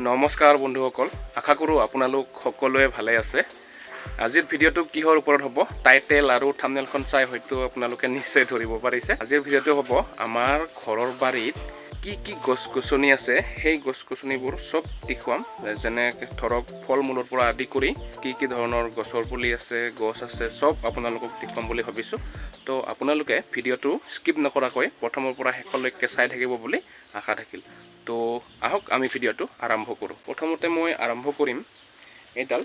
নমস্কাৰ বন্ধুসকল, আশা কৰোঁ আপোনালোক সকলোৱে ভালে আছে। আজিৰ ভিডিঅ'টো কিহৰ ওপৰত হ'ব, টাইটেল আৰু থাম্বনেইলখন চাই হয়তো আপোনালোকে নিশ্চয় ধৰিব পাৰিছে। আজিৰ ভিডিঅ'টো হ'ব আমাৰ ঘৰৰ বাৰীত কি কি গছ গছনি আছে, সেই গছ গছনিবোৰ চব দেখুৱাম। যেনে ধৰক ফল মূলৰ পৰা আদি কৰি কি কি ধৰণৰ গছৰ পুলি আছে, গছ আছে, চব আপোনালোকক দেখুৱাম বুলি ভাবিছোঁ। তো আপোনালোকে ভিডিঅ'টো স্কিপ নকৰাকৈ প্ৰথমৰ পৰা শেষলৈকে চাই থাকিব বুলি আশা থাকিল। তো আহক, আমি ভিডিঅ'টো আৰম্ভ কৰোঁ। প্ৰথমতে মই আৰম্ভ কৰিম এইডাল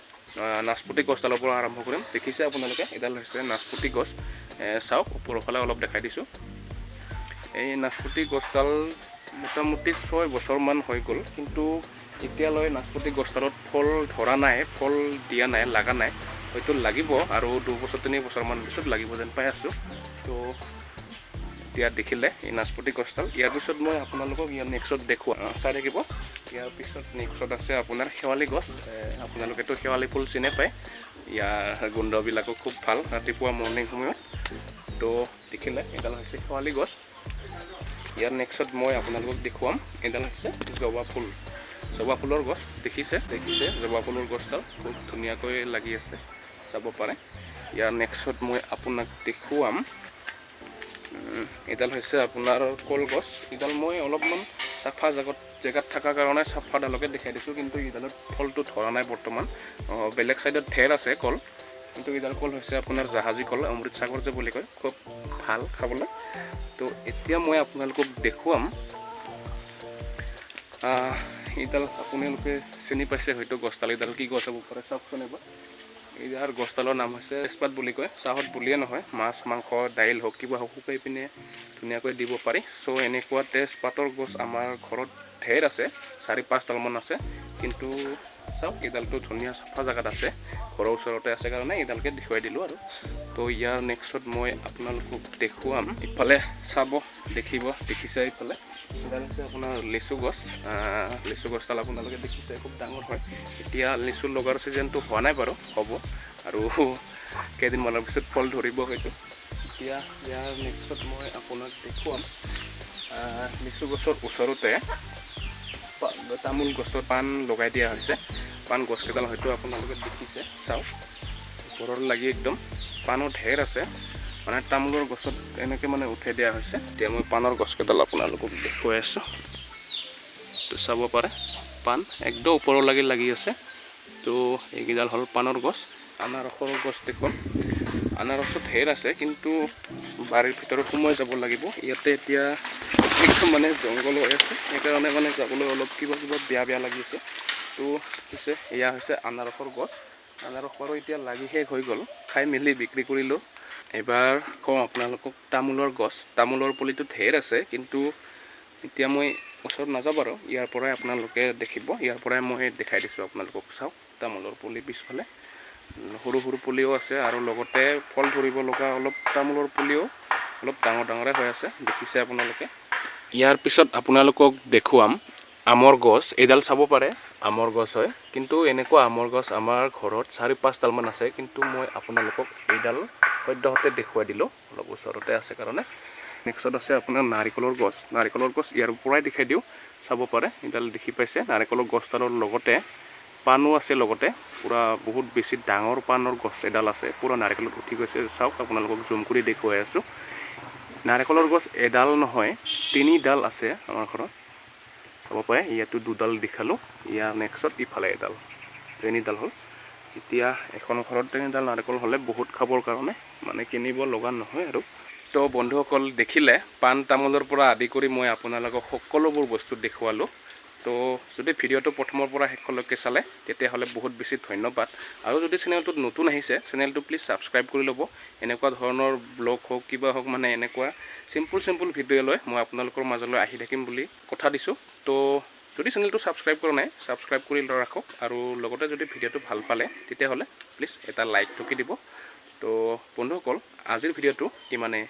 নাচপতি গছডালৰ পৰা আৰম্ভ কৰিম। দেখিছে আপোনালোকে, এইডাল হৈছে নাচপতি গছ। চাওক, ওপৰৰ ফালে অলপ দেখাই দিছোঁ। এই নাচপতি গছডাল মোটামুটি 6 বছৰমান হৈ গ'ল, কিন্তু এতিয়ালৈ নাচপতি গছডালত ফল ধৰা নাই, ফল দিয়া নাই, লগা নাই। হয়তো লাগিব আৰু 2 বছৰ 3 বছৰমান পিছত লাগিব যেন পাই আছোঁ। তো এতিয়া দেখিলে এই নাচপতি গছডাল। ইয়াৰ পিছত মই আপোনালোকক ইয়াৰ নেক্সট দেখুৱা, চাই থাকিব। ইয়াৰ পিছত নেক্সট আছে আপোনাৰ শেৱালি গছ। আপোনালোকেতো শেৱালি ফুল চিনি পায়। ইয়াৰ গোন্ধবিলাকো খুব ভাল ৰাতিপুৱা মৰ্ণিং সময়ত। তো দেখিলে, এইডাল হৈছে শেৱালি গছ। ইয়াৰ নেক্সট মই আপোনালোকক দেখুৱাম, এইডাল হৈছে জবা ফুল, জবা ফুলৰ গছ। দেখিছে দেখিছে জবা ফুলৰ গছডাল খুব ধুনীয়াকৈ লাগি আছে, চাব পাৰে। ইয়াৰ নেক্সট মই আপোনাক দেখুৱাম, এইডাল হৈছে আপোনাৰ কলগছ। এইডাল মই অলপমান চাফা জেগাত থকাৰ কাৰণে চাফাডালকে দেখাই দিছোঁ, কিন্তু এইডালত ফলটো ধৰা নাই বৰ্তমান। বেলেগ ছাইডত ঢেৰ আছে কল, কিন্তু এইডাল কল হৈছে আপোনাৰ জাহাজী কল, অমৃত সাগৰ যে বুলি কয়, খুব ভাল খাবলৈ। তো এতিয়া মই আপোনালোকক দেখুৱাম, এইডাল আপোনালোকে চিনি পাইছে হয়তো গছডাল। এইডাল কি গছ হ'ব পাৰে, চাওকচোন এবাৰ। ইয়াৰ গছডালৰ নাম হৈছে তেজপাত বুলি কয়। চাহত বুলিয়ে নহয়, মাছ, মাংস, দাইল হওক, কিবা হওক, শুকাই পিনে ধুনীয়াকৈ দিব পাৰি। চ' এনেকুৱা তেজপাতৰ গছ আমাৰ ঘৰত ঢেৰ আছে, চাৰি পাঁচডালমান আছে। কিন্তু চাওক, এইডালটো ধুনীয়া চাফা জেগাত আছে, ঘৰৰ ওচৰতে আছে কাৰণে এইডালকে দেখুৱাই দিলোঁ আৰু। তো ইয়াৰ নেক্সট মই আপোনালোকক দেখুৱাম, ইফালে চাব, দেখিব, দেখিছে ইফালে এইডাল হৈছে আপোনাৰ লিচু গছ। লিচু গছডাল আপোনালোকে দেখিছে, খুব ডাঙৰ হয়। এতিয়া লিচু লগাৰ ছিজনটো হোৱা নাই বাৰু, হ'ব আৰু কেইদিনমানৰ পিছত ফল ধৰিব হয়তো। এতিয়া ইয়াৰ নেক্সট মই আপোনাক দেখুৱাম, লিচু গছৰ ওচৰতে তামোল গছৰ পাণ লগাই দিয়া হৈছে। পাণ গছকেইডাল হয়তো আপোনালোকে দেখিছে। চাওক, ওপৰত লাগি একদম পাণো ঢেৰ আছে, মানে তামোলৰ গছত এনেকৈ মানে উঠাই দিয়া হৈছে। এতিয়া মই পাণৰ গছকেইডাল আপোনালোকক দেখুৱাই আছোঁ। তো চাব পাৰে, পাণ একদম ওপৰৰ লাগি লাগি আছে। তো এইকেইডাল হ'ল পাণৰ গছ। আনাৰসৰ গছ দেখুৱাম। আনাৰসো ঢেৰ আছে, কিন্তু বাৰীৰ ভিতৰত সোমাই যাব লাগিব। ইয়াতে এতিয়া একদম মানে জংঘল হৈ আছে, সেইকাৰণে মানে যাবলৈ অলপ কিবা কিবা বেয়া বেয়া লাগিছে। তো পিছে এয়া হৈছে আনাৰসৰ গছ। আনাৰস বাৰু এতিয়া লাগি শেষ হৈ গ'ল, খাই মেলি বিক্ৰী কৰিলোঁ। এইবাৰ কওঁ আপোনালোকক তামোলৰ গছ। তামোলৰ পুলিটো ঢেৰ আছে, কিন্তু এতিয়া মই ওচৰত নাযাওঁ বাৰু। ইয়াৰ পৰাই আপোনালোকে দেখিব, ইয়াৰ পৰাই মই দেখাই দিছোঁ আপোনালোকক। চাওক, তামোলৰ পুলি পিছফালে সৰু সৰু পুলিও আছে আৰু লগতে ফল ধৰিব লগা অলপ তামোলৰ পুলিও অলপ ডাঙৰ ডাঙৰে হৈ আছে, দেখিছে আপোনালোকে। ইয়াৰ পিছত আপোনালোকক দেখুৱাম আমৰ গছ। এইডাল চাব পাৰে, আমৰ গছ হয়। কিন্তু এনেকুৱা আমৰ গছ আমাৰ ঘৰত চাৰি পাঁচডালমান আছে, কিন্তু মই আপোনালোকক এইডাল সদ্যহতে দেখুৱাই দিলোঁ, অলপ ওচৰতে আছে কাৰণে। নেক্সট আছে আপোনাৰ নাৰিকলৰ গছ। নাৰিকলৰ গছ ইয়াৰ পৰাই দেখাই দিওঁ, চাব পাৰে। এইডাল দেখি পাইছে, নাৰিকলৰ গছডালৰ লগতে পাণো আছে, লগতে পূৰা বহুত বেছি ডাঙৰ পাণৰ গছ এডাল আছে, পূৰা নাৰিকলত উঠি গৈছে। চাওক, আপোনালোকক জুম কৰি দেখুৱাই আছোঁ। নাৰিকলৰ গছ এডাল নহয়, তিনিডাল আছে আমাৰ ঘৰত, চাব পাৰে। ইয়াতো দুডাল দেখালোঁ, ইয়াৰ নেক্সট ইফালে এডাল, তিনিডাল হ'ল। এতিয়া এখন ঘৰত তিনিডাল নাৰিকল হ'লে বহুত খাবৰ কাৰণে, মানে কিনিব লগা নহয় আৰু। তো বন্ধুসকল, দেখিলে, পাণ তামোলৰ পৰা আদি কৰি মই আপোনালোকক সকলোবোৰ বস্তু দেখুৱালোঁ। তো যদি ভিডিঅ'টো প্ৰথমৰ পৰা শেষলৈকে চালে, তেতিয়াহ'লে বহুত বেছি ধন্যবাদ। আৰু যদি চেনেলটোত নতুন আহিছে, চেনেলটো প্লিজ ছাবস্ক্ৰাইব কৰি ল'ব। এনেকুৱা ধৰণৰ ব্লগ হওক, কিবা হওক, মানে এনেকুৱা চিম্পুল চিম্পুল ভিডিঅ' লৈ মই আপোনালোকৰ মাজলৈ আহি থাকিম বুলি কথা দিছোঁ। তো যদি চেনেলটো ছাবস্ক্ৰাইব কৰা নাই, ছাবস্ক্ৰাইব কৰি ৰাখক আৰু লগতে যদি ভিডিঅ'টো ভাল পালে, তেতিয়াহ'লে প্লিজ এটা লাইক ঠুকি দিব। তো বন্ধুসকল, আজিৰ ভিডিঅ'টো ইমানে।